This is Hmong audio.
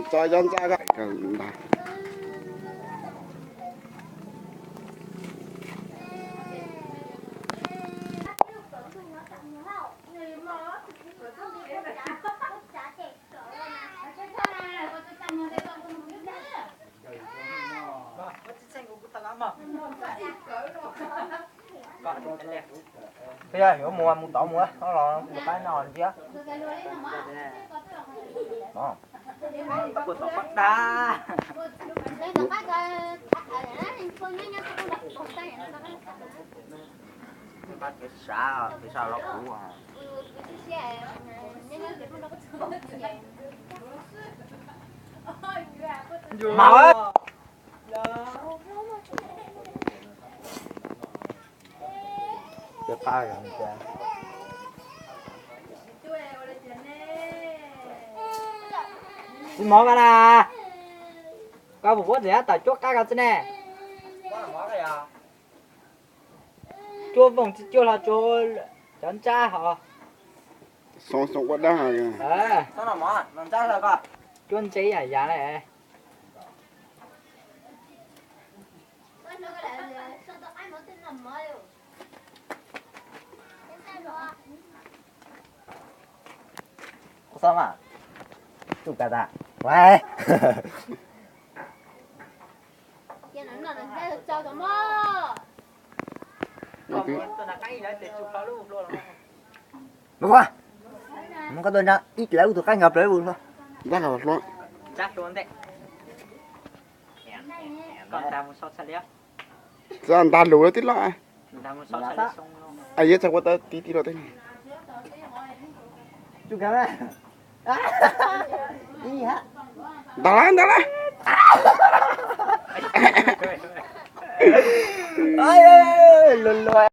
Tso cov ntxa ko. Yuav mus mus tod mus los tus qaib no ntsia. Mas tsis mov ko na, koj puas paub tias tab tom cuab qaib ko xwb ne. Cuab vooj tsis cuab hlo, cuab cov ntsab hos. Xoo xoo ua dab. Cuab ntse yam yam li. Mus koj tuaj nrog ib lawv tus qaib nkawd plaws ua. Ntab los hluas. Txawm ntas lus tib loj. Yog txawm ua tau tib tib loj teb. Ntas lawm, ntas lawm.